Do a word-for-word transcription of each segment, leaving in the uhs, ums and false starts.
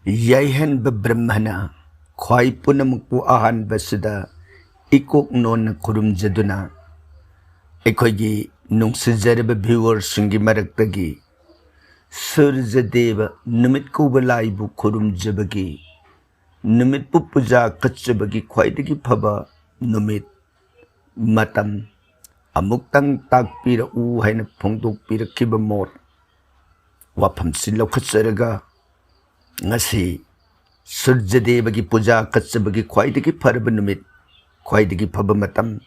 ꯌꯥꯏꯍꯟꯕ ꯕ꯭ꯔꯍ꯭ꯃꯅ ꯈ꯭ꯋꯥꯏ ꯄꯨꯝꯅꯃꯛꯄꯨ ꯑꯍꯥꯟꯕꯁꯤꯗ ꯏꯀꯣꯛ ꯅꯣꯟꯅ ꯈꯨꯔꯨꯝꯖꯗꯨꯅ, ꯑꯩꯈꯣꯏꯒꯤ ꯅꯨꯡꯁꯤꯖꯔꯕ ꯚ꯭ꯌꯨꯋꯔꯁꯤꯡꯒꯤ ꯃꯔꯛꯇꯒꯤ ꯁꯨꯔꯖꯗꯦꯕ ꯅꯨꯃꯤꯠ ꯀꯧꯕ ꯂꯥꯏꯕꯨ ꯈꯨꯔꯨꯝꯖꯕꯒꯤ, ꯅꯨꯃꯤꯠꯄꯨ ꯄꯨꯖꯥ ꯀꯠꯆꯕꯒꯤ ꯈ꯭ꯋꯥꯏꯗꯒꯤ ꯐꯕ ꯅꯨꯃꯤꯠ, ꯃꯇꯝ ꯑꯃꯨꯛꯇꯪ ꯇꯥꯛꯄꯤꯔꯛꯎ ꯍꯥꯏꯅ ꯐꯣꯡꯗꯣꯛꯄꯤꯔꯛꯈꯤꯕ ꯃꯣꯠ ꯋꯥꯐꯝꯁꯤ ꯂꯧꯈꯠꯆꯔꯒ, ꯉꯁꯤ ꯁꯨꯔꯖꯗꯦꯕꯒꯤ ꯄꯨꯖꯥ ꯀꯠꯆꯕꯒꯤ ꯈ꯭ꯋꯥꯏꯗꯒꯤ ꯐꯔꯕ ꯅꯨꯃꯤꯠ, ꯈ꯭ꯋꯥꯏꯗꯒꯤ ꯐꯕ ꯃꯇꯝ,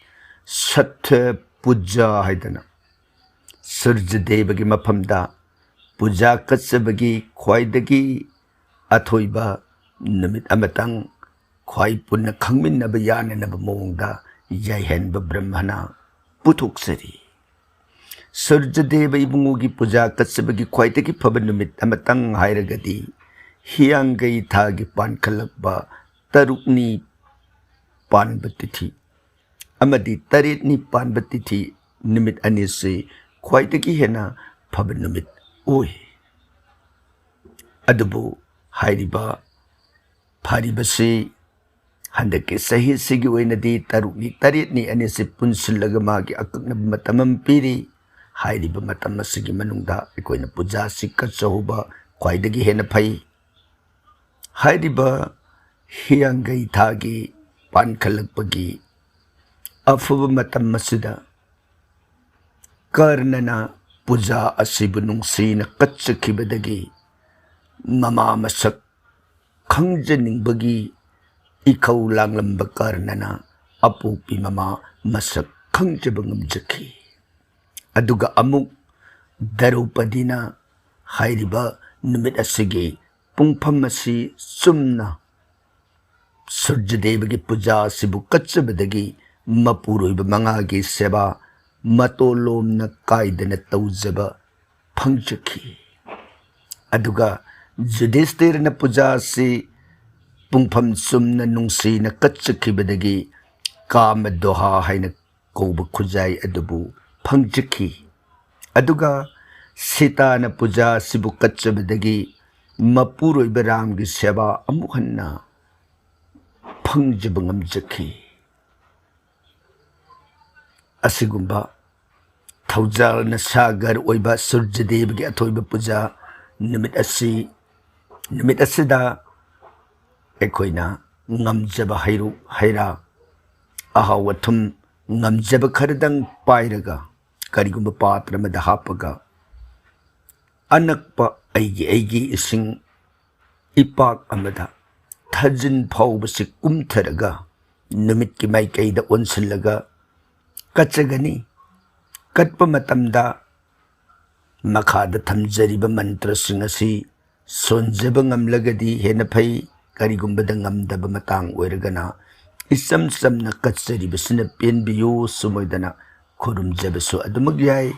ꯁꯠꯊ ꯄꯨꯖꯥ ꯍꯥꯏꯗꯅ ꯁꯨꯔꯖꯗꯦꯕꯒꯤ ꯃꯐꯝꯗ ꯄꯨꯖꯥ ꯀꯠꯆꯕꯒꯤ ꯈ꯭ꯋꯥꯏꯗꯒꯤ ꯑꯊꯣꯏꯕ ꯅꯨꯃꯤꯠ ꯑꯃꯇꯪ ꯈ꯭ꯋꯥꯏ ꯄꯨꯟꯅ ꯈꯪꯃꯤꯟꯅꯕ ꯌꯥꯅꯅꯕ ꯃꯑꯣꯡꯗ ꯌꯥꯏꯍꯟꯕ ꯕ꯭ꯔꯍ꯭ꯃꯅ ꯄꯨꯊꯣꯛꯆꯔꯤ꯫ ꯁꯨꯔꯖꯗꯦꯕ ꯏꯕꯨꯡꯉꯣꯒꯤ ꯄꯨꯖꯥ ꯀꯠꯆꯕꯒꯤ ꯈ꯭ꯋꯥꯏꯗꯒꯤ ꯐꯕ ꯅꯨꯃꯤꯠ ꯑꯃꯇꯪ ꯍꯥꯏꯔꯒꯗꯤ ꯍꯤꯌꯥꯡꯒꯩ ꯊꯥꯒꯤ ꯄꯥꯟꯈꯠꯂꯛꯄ ꯇꯔꯨꯛꯅꯤ ꯄꯥꯟꯕ ꯇꯤꯊꯤ ꯑꯃꯗꯤ ꯇꯔꯦꯠꯅꯤ ꯄꯥꯟꯕ ꯇꯤꯊꯤ ꯅꯨꯃꯤꯠ ꯑꯅꯤꯁꯤ ꯈ꯭ꯋꯥꯏꯗꯒꯤ ꯍꯦꯟꯅ ꯐꯕ ꯅꯨꯃꯤꯠ ꯑꯣꯏ꯫ ꯑꯗꯨꯕꯨ ꯍꯥꯏꯔꯤꯕ ꯐꯥꯔꯤꯕꯁꯤ ꯍꯟꯗꯛꯀꯤ ꯆꯍꯤꯁꯤꯒꯤ ꯑꯣꯏꯅꯗꯤ ꯇꯔꯨꯛꯅꯤ, ꯇꯔꯦꯠꯅꯤ ꯑꯅꯤꯁꯤ ꯄꯨꯟꯁꯤꯜꯂꯒ ꯃꯥꯒꯤ ꯑꯀꯛꯅꯕ ꯃꯇꯝ ꯑꯃ ꯄꯤꯔꯤ꯫ ꯍꯥꯏꯔꯤꯕ ꯃꯇꯝ ꯑꯁꯤꯒꯤ ꯃꯅꯨꯡꯗ ꯑꯩꯈꯣꯏꯅ ꯄꯨꯖꯥꯁꯤ ꯀꯠꯆꯍꯧꯕ ꯈ꯭ꯋꯥꯏꯗꯒꯤ ꯍꯦꯟꯅ ꯐꯩ꯫ ꯍꯥꯏꯔꯤꯕ ꯍꯤꯌꯥꯡꯒꯩ ꯊꯥꯒꯤ ꯄꯥꯟꯈꯠꯂꯛꯄꯒꯤ ꯑꯐꯕ ꯃꯇꯝ ꯑꯁꯤꯗ ꯀꯔꯅꯅ ꯄꯨꯖꯥ ꯑꯁꯤꯕꯨ ꯅꯨꯡꯁꯤꯅ ꯀꯠꯆꯈꯤꯕꯗꯒꯤ ꯃꯃꯥ ꯃꯁꯛ ꯈꯪꯖꯅꯤꯡꯕꯒꯤ ꯏꯈꯧ ꯂꯥꯡꯂꯝꯕ ꯀꯔꯅꯅ ꯑꯄꯣꯛꯄꯤ ꯃꯃꯥ ꯃꯁꯛ ꯈꯪꯖꯕ ꯉꯝꯖꯈꯤ꯫ ꯑꯗꯨꯒ ꯑꯃꯨꯛ ꯗ꯭ꯔꯧꯄꯗꯤꯅ ꯍꯥꯏꯔꯤꯕ ꯅꯨꯃꯤꯠ ꯑꯁꯤꯒꯤ ꯄꯨꯡꯐꯝ ꯑꯁꯤ ꯆꯨꯝꯅ ꯁꯨꯔꯖꯗꯦꯕꯒꯤ ꯄꯨꯖꯥ ꯑꯁꯤꯕꯨ ꯀꯠꯆꯕꯗꯒꯤ ꯃꯄꯨꯔꯣꯏꯕ ꯃꯉꯥꯒꯤ ꯁꯦꯕꯥ ꯃꯇꯣꯂꯣꯝꯅ ꯀꯥꯏꯗꯅ ꯇꯧꯖꯕ ꯐꯪꯖꯈꯤ꯫ ꯑꯗꯨꯒ ꯌꯨꯙꯤꯁꯇꯤꯔꯅ ꯄꯨꯖꯥ ꯑꯁꯤ ꯄꯨꯡꯐꯝ ꯆꯨꯝꯅ ꯅꯨꯡꯁꯤꯅ ꯀꯠꯆꯈꯤꯕꯗꯒꯤ ꯀꯥꯃ ꯗꯣꯍꯥ ꯍꯥꯏꯅ ꯀꯧꯕ ꯈꯨꯖꯥꯏ ꯑꯗꯨꯕꯨ ꯐꯪꯖꯈꯤ꯫ ꯑꯗꯨꯒ ꯁꯤꯇꯥꯅ ꯄꯨꯖꯥ ꯑꯁꯤꯕꯨ ꯀꯠꯆꯕꯗꯒꯤ ꯃꯄꯨꯔꯣꯏꯕ ꯔꯥꯝꯒꯤ ꯁꯦꯕꯥ ꯑꯃꯨꯛ ꯍꯟꯅ ꯐꯪꯖꯕ ꯉꯝꯖꯈꯤ꯫ ꯑꯁꯤꯒꯨꯝꯕ ꯊꯧꯖꯥꯜꯅ ꯁꯥꯒꯔ ꯑꯣꯏꯕ ꯁꯨꯔꯖꯗꯦꯕꯒꯤ ꯑꯊꯣꯏꯕ ꯄꯨꯖꯥ ꯅꯨꯃꯤꯠ ꯑꯁꯤ, ꯅꯨꯃꯤꯠ ꯑꯁꯤꯗ ꯑꯩꯈꯣꯏꯅ ꯉꯝꯖꯕ ꯍꯩꯔꯨꯛ ꯍꯩꯔꯥ, ꯑꯍꯥꯎ ꯑꯊꯨꯝ, ꯉꯝꯖꯕ ꯈꯔꯗꯪ ꯄꯥꯏꯔꯒ, ꯀꯔꯤꯒꯨꯝꯕ ꯄꯥꯇ꯭ꯔ ꯑꯃꯗ ꯍꯥꯞꯄꯒ, ꯑꯅꯛꯄ ꯑꯩꯒꯤ ꯑꯩꯒꯤ ꯏꯁꯤꯡ ꯏꯄꯥꯛ ꯑꯃꯗ ꯊꯥꯖꯤꯟ ꯐꯥꯎꯕꯁꯤ ꯀꯨꯝꯊꯔꯒ, ꯅꯨꯃꯤꯠꯀꯤ ꯃꯥꯏꯀꯩꯗ ꯑꯣꯟꯁꯤꯜꯂꯒ ꯀꯠꯆꯒꯅꯤ꯫ ꯀꯠꯄ ꯃꯇꯝꯗ ꯃꯈꯥꯗ ꯊꯝꯖꯔꯤꯕ ꯃꯟꯇ꯭ꯔꯁꯤꯡ ꯑꯁꯤ ꯁꯣꯟꯖꯕ ꯉꯝꯂꯒꯗꯤ ꯍꯦꯟꯅ ꯐꯩ꯫ ꯀꯔꯤꯒꯨꯝꯕꯗ ꯉꯝꯗꯕ ꯃꯇꯥꯡ ꯑꯣꯏꯔꯒꯅ, ꯏꯆꯝ ꯆꯝꯅ ꯀꯠꯆꯔꯤꯕꯁꯤꯅ ꯄꯦꯟꯕꯤꯌꯨ ꯁꯨꯃꯣꯏꯗꯅ ꯈꯨꯔꯨꯝꯖꯕꯁꯨ ꯑꯗꯨꯃꯛ ꯌꯥꯏ꯫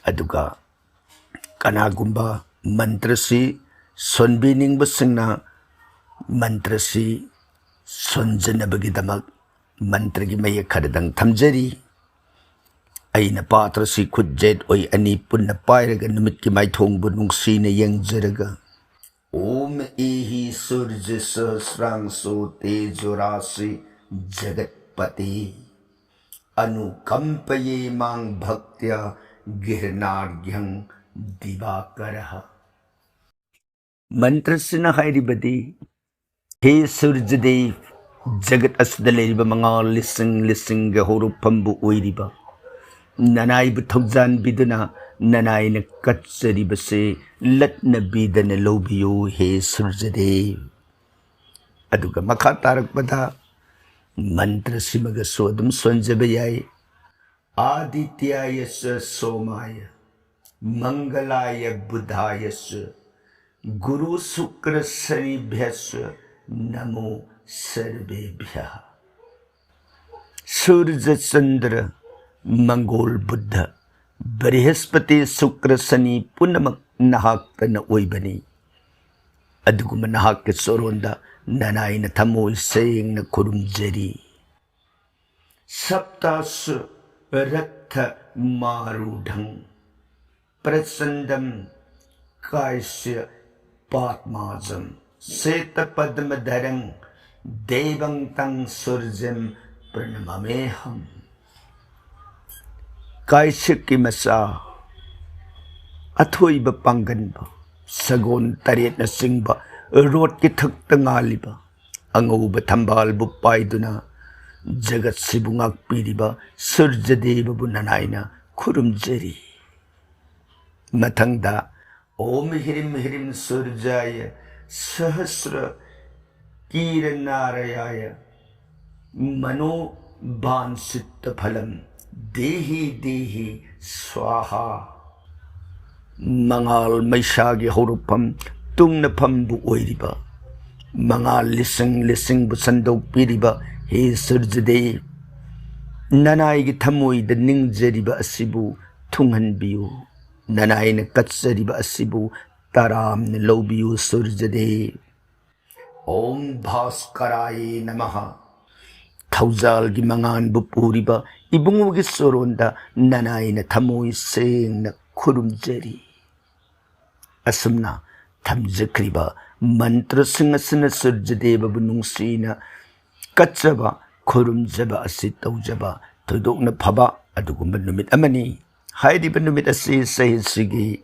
ꯑꯗꯨꯒ ꯀꯅꯥꯒꯨꯝꯕ ꯃꯟꯇ꯭ꯔꯁꯤ ꯁꯣꯟꯕꯤꯅꯤꯡꯕꯁꯤꯡꯅ ꯃꯟꯇ꯭ꯔꯁꯤ ꯁꯣꯟꯖꯅꯕꯒꯤꯗꯃꯛ ꯃꯟꯇ꯭ꯔꯒꯤ ꯃꯌꯦꯛ ꯈꯔꯗꯪ ꯊꯝꯖꯔꯤ꯫ ꯑꯩꯅ ꯄꯥꯇ꯭ꯔꯁꯤ ꯈꯨꯠ ꯖꯦꯠ ꯑꯣꯏ ꯑꯅꯤ ꯄꯨꯟꯅ ꯄꯥꯏꯔꯒ ꯅꯨꯃꯤꯠꯀꯤ ꯃꯥꯏꯊꯣꯡꯕꯨ ꯅꯨꯡꯁꯤꯅ ꯌꯦꯡꯖꯔꯒ, ॐ एहि सूर्य सहस्रांशो तेजो राशि जगत्पते। अनुकम्पये मां भक्त्या गृह्णार्घ्यं दिवाकरः। ꯃꯟꯇ꯭ꯔꯁꯤꯅ ꯍꯥꯏꯔꯤꯕꯗꯤ, ꯍꯦ ꯁꯨꯔꯖꯗꯦꯕ, ꯖꯒꯠ ꯑꯁꯤꯗ ꯂꯩꯔꯤꯕ ꯃꯉꯥꯜ ꯂꯤꯁꯤꯡ ꯂꯤꯁꯤꯡꯒꯤ ꯍꯧꯔꯛꯐꯝꯕꯨ ꯑꯣꯏꯔꯤꯕ ꯅꯅꯥꯏꯕꯨ ꯊꯧꯖꯥꯟꯕꯤꯗꯨꯅ ꯅꯅꯥꯏꯅ ꯀꯠꯆꯔꯤꯕꯁꯦ ꯂꯠꯅꯕꯤꯗꯅ ꯂꯧꯕꯤꯌꯨ, ꯍꯦ ꯁꯨꯔꯖꯗꯦꯕ꯫ ꯑꯗꯨꯒ ꯃꯈꯥ ꯇꯥꯔꯛꯄꯗ ꯃꯟꯇ꯭ꯔꯁꯤꯃꯒꯁꯨ ꯑꯗꯨꯝ ꯁꯣꯟꯖꯕ ꯌꯥꯏ꯫ आदित्याय च सोमाय मंगलाय बुधाय च गुरु शुक्र शनिभ्यश्च नमो सर्वेभ्यः। सूर्य चंद्र मंगोल बुध बृहस्पति शुक्र शनि ꯄꯨꯝꯅꯃꯛ ꯅꯍꯥꯛꯇꯅ ꯑꯣꯏꯕꯅꯤ꯫ ꯑꯗꯨꯒꯨꯝꯕ ꯅꯍꯥꯛꯀꯤ ꯆꯣꯔꯣꯟꯗ ꯅꯅꯥꯏꯅ ꯊꯃꯣꯏ ꯁꯦꯡꯅ ꯈꯨꯔꯨꯝꯖꯔꯤ꯫ सप्तासु रथमारूढं प्रचण्डं कायस्य Padmajam Setapadmadharam Devang Tang Surjam Pranamameham. ꯀꯥꯏꯁꯤꯛꯀꯤ ꯃꯆꯥ, ꯑꯊꯣꯏꯕ ꯄꯥꯡꯒꯟꯕ, ꯁꯒꯣꯜ ꯇꯔꯦꯠꯅ ꯆꯤꯡꯕ ꯔꯣꯠꯀꯤ ꯊꯛꯇ ꯉꯥꯜꯂꯤꯕ, ꯑꯉꯧꯕ ꯊꯝꯕꯥꯜꯕꯨ ꯄꯥꯏꯗꯨꯅ ꯖꯒꯠꯁꯤꯕꯨ ꯉꯥꯛꯄꯤꯔꯤꯕ ꯁꯨꯔꯖꯗꯦꯕꯕꯨ ꯅꯅꯥꯏꯅ ꯈꯨꯔꯨꯝꯖꯔꯤ꯫ ꯃꯊꯪꯗ, Om Hrim Hrim Surjaya Sahasra Kiranarayaya Mano Vanchita Phalam Dehi Dehi Swaha. ꯃꯉꯥꯜ ꯃꯩꯁꯥꯒꯤ ꯍꯧꯔꯛꯐꯝ, ꯇꯨꯡꯅꯐꯝꯕꯨ ꯑꯣꯏꯔꯤꯕ, ꯃꯉꯥꯜ ꯂꯤꯁꯤꯡ ꯂꯤꯁꯤꯡꯕꯨ ꯁꯟꯗꯣꯛꯄꯤꯔꯤꯕ ꯍꯦ ꯁꯨꯔꯖꯗꯦ, ꯅꯅꯥꯏꯒꯤ ꯊꯃꯣꯏꯗ ꯅꯤꯡꯖꯔꯤꯕ ꯑꯁꯤꯕꯨ ꯊꯨꯡꯍꯟꯕꯤꯌꯨ꯫ ꯅꯅꯥꯏꯅ ꯀꯠꯆꯔꯤꯕ ꯑꯁꯤꯕꯨ ꯇꯔꯥꯝꯅ ꯂꯧꯕꯤꯌꯨ ꯁꯨꯔꯖꯗꯦ꯫ Om Bhaskaraye Namaha. ꯊꯧꯖꯥꯜꯒꯤ ꯃꯉꯥꯟꯕꯨ ꯄꯨꯔꯤꯕ ꯏꯕꯨꯡꯉꯣꯒꯤ ꯆꯣꯔꯣꯟꯗ ꯅꯅꯥꯏꯅ ꯊꯃꯣꯏ ꯁꯦꯡꯅ ꯈꯨꯔꯨꯝꯖꯔꯤ꯫ ꯑꯁꯨꯝꯅ ꯊꯝꯖꯈ꯭ꯔꯤꯕ ꯃꯟꯇ꯭ꯔꯁꯤꯡ ꯑꯁꯤꯅ ꯁꯨꯔꯖꯗꯦꯕꯕꯨ ꯅꯨꯡꯁꯤꯅ ꯀꯠꯆꯕ, ꯈꯨꯔꯨꯝꯖꯕ ꯑꯁꯤ ꯇꯧꯖꯕ ꯊꯣꯏꯗꯣꯛꯅ ꯐꯕ ꯑꯗꯨꯒꯨꯝꯕ ꯅꯨꯃꯤꯠ ꯑꯃꯅꯤ꯫ ꯍꯥꯏꯔꯤꯕ ꯅꯨꯃꯤꯠ ꯑꯁꯤ ꯆꯍꯤꯁꯤꯒꯤ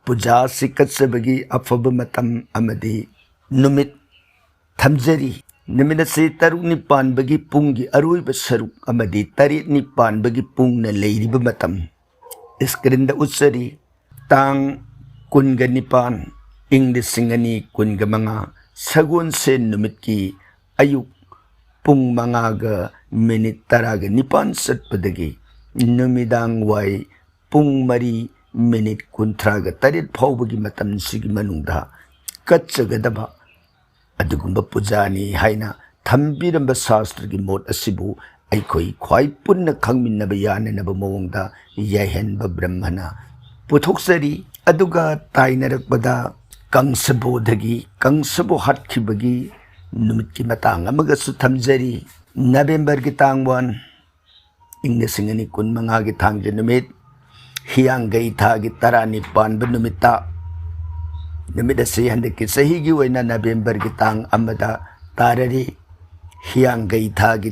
ꯄꯨꯖꯥ ꯑꯁꯤ ꯀꯠꯆꯕꯒꯤ ꯑꯐꯕ ꯃꯇꯝ ꯑꯃꯗꯤ ꯅꯨꯃꯤꯠ ꯊꯝꯖꯔꯤ꯫ ꯅꯨꯃꯤꯠ ꯑꯁꯤ ꯇꯔꯨꯛꯅꯤ ꯄꯥꯟꯕꯒꯤ ꯄꯨꯡꯒꯤ ꯑꯔꯣꯏꯕ ꯁꯔꯨꯛ ꯑꯃꯗꯤ ꯇꯔꯦꯠꯅꯤ ꯄꯥꯟꯕꯒꯤ ꯄꯨꯡꯅ ꯂꯩꯔꯤꯕ ꯃꯇꯝ ꯏꯁꯀ꯭ꯔꯤꯟꯗ ꯎꯠꯆꯔꯤ꯫ ꯇꯥꯡ ꯀꯨꯟꯒ ꯅꯤꯄꯥꯟ, ꯏꯪ ꯂꯤꯁꯤꯡ ꯑꯅꯤ ꯀꯨꯟꯒ ꯃꯉꯥ, ꯁꯒꯣꯜꯁꯦꯟ ꯅꯨꯃꯤꯠꯀꯤ ꯑꯌꯨꯛ ꯄꯨꯡ ꯃꯉꯥꯒ ꯃꯤꯅꯤꯠ ꯇꯔꯥꯒ ꯅꯤꯄꯥꯟ ꯆꯠꯄꯗꯒꯤ ꯅꯨꯃꯤꯗꯥꯡ ꯋꯥꯏ ꯄꯨꯡ ꯃꯔꯤ ꯃꯤꯅꯤꯠ ꯀꯨꯟꯊ꯭ꯔꯥꯒ ꯇꯔꯦꯠ ꯐꯥꯎꯕꯒꯤ ꯃꯇꯝꯁꯤꯒꯤ ꯃꯅꯨꯡꯗ ꯀꯠꯆꯒꯗꯕ ꯑꯗꯨꯒꯨꯝꯕ ꯄꯨꯖꯥꯅꯤ ꯍꯥꯏꯅ ꯊꯝꯕꯤꯔꯝꯕ ꯁꯥꯁꯇ꯭ꯔꯒꯤ ꯃꯣꯠ ꯑꯁꯤꯕꯨ ꯑꯩꯈꯣꯏ ꯈ꯭ꯋꯥꯏ ꯄꯨꯟꯅ ꯈꯪꯃꯤꯟꯅꯕ ꯌꯥꯅꯅꯕ ꯃꯑꯣꯡꯗ ꯌꯥꯏꯍꯟꯕ ꯕ꯭ꯔꯍ꯭ꯃꯅ ꯄꯨꯊꯣꯛꯆꯔꯤ꯫ ꯑꯗꯨꯒ ꯇꯥꯏꯅꯔꯛꯄꯗ ꯀꯪꯁꯕꯣꯙꯒꯤ, ꯀꯪꯁꯕꯨ ꯍꯥꯠꯈꯤꯕꯒꯤ ꯅꯨꯃꯤꯠꯀꯤ ꯃꯇꯥꯡ ꯑꯃꯒꯁꯨ ꯊꯝꯖꯔꯤ꯫ ꯅꯕꯦꯝꯕꯔꯒꯤ ꯇꯥꯡ ꯋꯥꯟ, ꯏꯪ ꯂꯤꯁꯤꯡ ꯑꯅꯤ ꯀꯨꯟꯃꯉꯥꯒꯤ ꯊꯥꯡꯖ ꯅꯨꯃꯤꯠ, ꯍꯤꯌꯥꯡꯒꯩ ꯊꯥꯒꯤ ꯇꯔꯥꯅꯤ ꯄꯥꯟꯕ ꯅꯨꯃꯤꯠꯇ ꯅꯨꯃꯤꯠ ꯑꯁꯤ ꯍꯟꯗꯛꯀꯤ ꯆꯍꯤꯒꯤ ꯑꯣꯏꯅ ꯅꯕꯦꯝꯕꯔꯒꯤ ꯇꯥꯡ ꯑꯃꯗ ꯇꯥꯔꯔꯤ꯫ ꯍꯤꯌꯥꯡꯒꯩ ꯊꯥꯒꯤ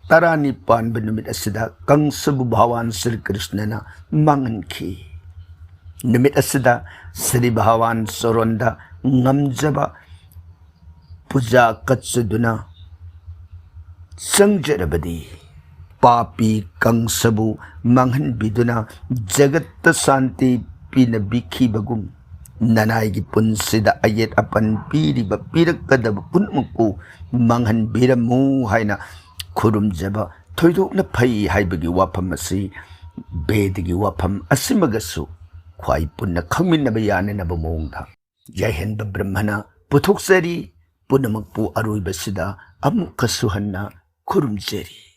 ꯇꯔꯥꯅꯤꯄꯥꯟꯕ ꯅꯨꯃꯤꯠ ꯑꯁꯤꯗ ꯀꯪꯁꯕꯨ ꯚꯒꯋꯥꯟ ꯁ꯭ꯔꯤ ꯀ꯭ꯔꯤꯁꯅꯅ ꯃꯥꯡꯍꯟꯈꯤ꯫ ꯅꯨꯃꯤꯠ ꯑꯁꯤꯗ ꯁ꯭ꯔꯤ ꯚꯒꯋꯥꯟ ꯆꯔꯣꯟꯗ ꯉꯝꯖꯕ ꯄꯨꯖꯥ ꯀꯠꯆꯗꯨꯅ ꯆꯪꯖꯔꯕꯗꯤ ꯄꯥꯄꯤ ꯀꯪꯁꯕꯨ ꯃꯥꯡꯍꯟꯕꯤꯗꯨꯅ ꯖꯒꯠꯇ ꯁꯥꯟꯇꯤ ꯄꯤꯅꯕꯤꯈꯤꯕꯒꯨꯝ, ꯅꯅꯥꯏꯒꯤ ꯄꯨꯟꯁꯤꯗ ꯑꯌꯦꯠ ꯑꯄꯟ ꯄꯤꯔꯤꯕ, ꯄꯤꯔꯛꯀꯗꯕ ꯄꯨꯝꯅꯃꯛꯄꯨ ꯃꯥꯡꯍꯟꯕꯤꯔꯝꯃꯨ ꯍꯥꯏꯅ ꯈꯨꯔꯨꯝꯖꯕ ꯊꯣꯏꯗꯣꯛꯅ ꯐꯩ ꯍꯥꯏꯕꯒꯤ ꯋꯥꯐꯝ ꯑꯁꯤ ꯕꯦꯗꯒꯤ ꯋꯥꯐꯝ ꯑꯁꯤꯃꯒꯁꯨ ꯈ꯭ꯋꯥꯏ ꯄꯨꯟꯅ ꯈꯪꯃꯤꯟꯅꯕ ꯌꯥꯅꯅꯕ ꯃꯑꯣꯡꯗ ꯌꯥꯏꯍꯟꯕ ꯕ꯭ꯔꯍ꯭ꯃꯅ ꯄꯨꯊꯣꯛꯆꯔꯤ꯫ ꯄꯨꯝꯅꯃꯛꯄꯨ ꯑꯔꯣꯏꯕꯁꯤꯗ ꯑꯃꯨꯛꯀꯁꯨ ꯍꯟꯅ ꯈꯨꯔꯨꯝꯖꯔꯤ꯫